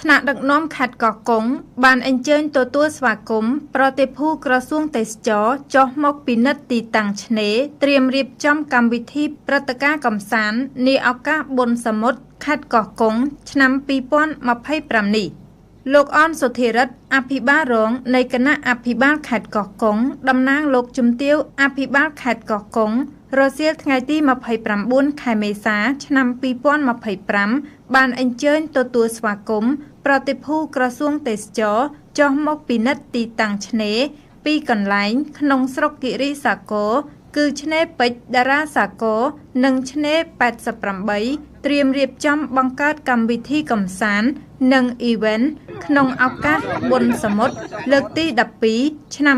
ថ្នាក់ដឹកនាំខេត្តកោះកុងបានអញ្ជើញទទួលស្វាគមន៍ប្រតិភូក្រសួងទេសចរណ៍ចុះមកពិនិត្យទីតាំងឆ្នេរ ត្រៀមរៀបចំកម្មវិធីព្រឹត្តិការណ៍កម្សាន្តនាឱកាសបុណ្យសមុទ្រខេត្តកោះកុងឆ្នាំ2025នេះ។ លោកអនសុធិរិទ្ធ អភិបាលរងនៃគណៈអភិបាលខេត្តកោះកុង តំណាងលោកជំទាវអភិបាលខេត្តកោះកុង រសៀលថ្ងៃទី29 ខែមេសា ឆ្នាំ2025 បានអញ្ជើញទទួលស្វាគមន៍ប្រតិភូក្រសួងទេសចរណ៍ចុះមកពិនិត្យទីតាំងឆ្នេរពីរកន្លែងក្នុងស្រុកគិរីសាគរ គឺឆ្នេរពេជ្រតារាសាគរ និងឆ្នេរ88 ត្រៀមរៀបចំបង្កើតកម្មវិធីកម្សាន្តនិងអ៊ីវ៉េនក្នុងឱកាសបុណ្យសមុទ្រលើកទី12 ឆ្នាំ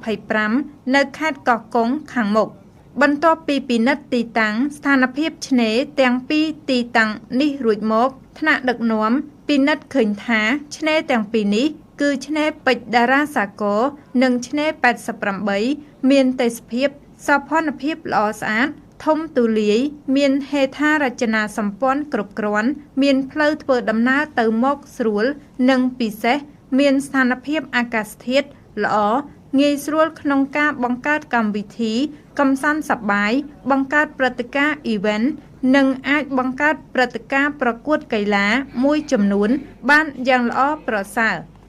2025 នៅខេត្តកោះកុងខាងមុខ។ បន្ទាប់ពីពិនិត្យទីតាំងស្ថានភាពឆ្នេរទាំងពីរទីតាំងនេះរួចមក ថ្នាក់ដឹកនាំពិនិត្យឃើញថាឆ្នេរទាំងពីរនេះ គឺឆ្នេរពេជ្រតារាសាគរ និងឆ្នេរ88 មានទេសភាពសោភ័ណភាពល្អស្អាត ធំទូលាយ មានហេដ្ឋារចនាសម្ព័ន្ធគ្រប់គ្រាន់ មានផ្លូវធ្វើដំណើរទៅមកស្រួល និងពិសេសមានស្ថានភាពអាកាសធាតុល្អ ងាយស្រួលក្នុងការបង្កើតកម្មវិធីកម្សាន្តសប្បាយ បង្កើតព្រឹត្តិការណ៍អ៊ីវ៉ិន និងអាចបង្កើតព្រឹត្តិការណ៍ប្រកួតកីឡាមួយចំនួនបានយ៉ាងល្អប្រសើរ។